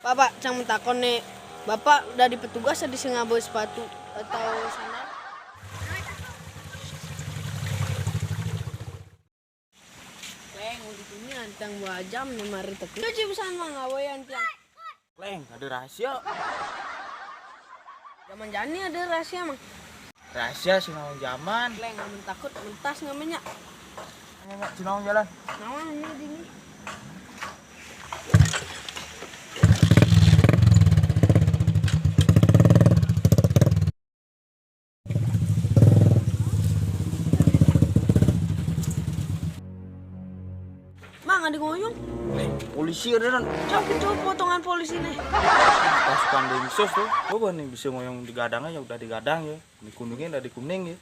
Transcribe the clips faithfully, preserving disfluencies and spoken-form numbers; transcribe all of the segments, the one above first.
Bapak, cang mentakon ne, Bapak dadi petugas dadi sing ngaboi sepatu atau sandal? Leng, uli tuni antang dua jam ne mari teke. Cuci pesan mang, ngaboi antiang. Leng, ada rahasia. Zaman jani ada rahasia mang. Rahasia sing nawang jaman. Leng, amun takut mentas ngamenya. Ayo, Mak, sing nawang jalan. Nawang ini dini. Mang, ada ngoyong. Eh, polisi ada, Ron. Coba, coba potongan polisi nih. Pasukan Densus tuh. Coba nih bisa ngoyong digadang aja, udah digadang ya. Dikuningin udah dikuning ya.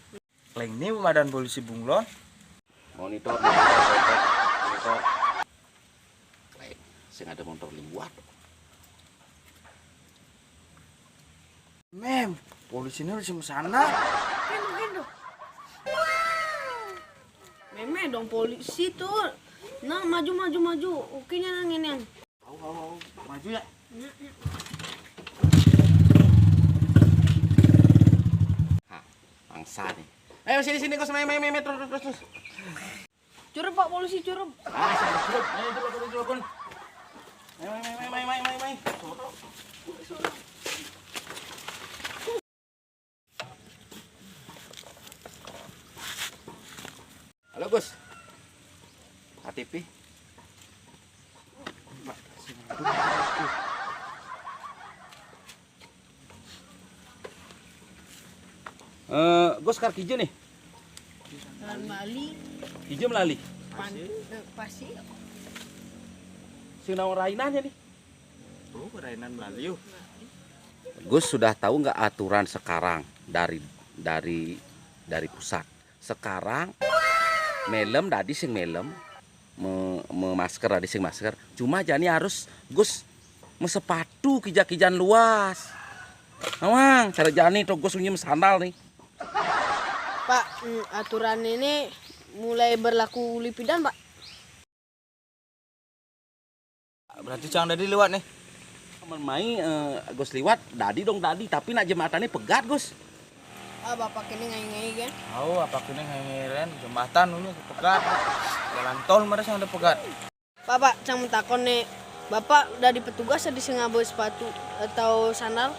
Leng, ini pemadam polisi bunglon. Monitor, monitor, monitor, monitor. Leng, sing ada motor liwat. Mem, polisi ini udah sama sana. Meme dong polisi tuh. Nah, maju, maju, maju. Oke nya nang ini. Au, au, au. Maju ya. Hah, bangsa nih. Ayo sini, sini, Gus, main, main, main, main, terus, terus, terus. Curup, Pak Polisi, curup. Ah, saya curup. Ayo, curup, curup, curup, curup. Ayo, main, main, main, main, main, main. Halo, Gus. K T P. Eh, Gus, kar kija nih? Jalan Bali. Kija melali? Pan, eh, pasti. Sing nawang rainannya nih. Oh, rainan Bali, yuk. Gus sudah tahu nggak aturan sekarang dari, dari, dari pusat? Sekarang melem dadi sing melem, me, me masker dadi sing masker. Cuma jani harus Gus mesepatu kija-kijan luas. Nawang, cara jani to Gus unyem sandal nih. Pak, mm, aturan ini mulai berlaku lipidan, Pak. Berarti cang dadi liwat nih. Amun mai, eh, Gus liwat, dadi dong dadi, tapi nak jembatannya pegat, Gus. Ah, bapak ini ngai-ngai kan? Au, bapak ini ngai-ngai ren, jembatan ini pegat. Jalan tol mereka yang ada pegat. Bapak, cang mentakon nih, bapak dadi petugas dadi sing ngaboi sepatu atau sandal?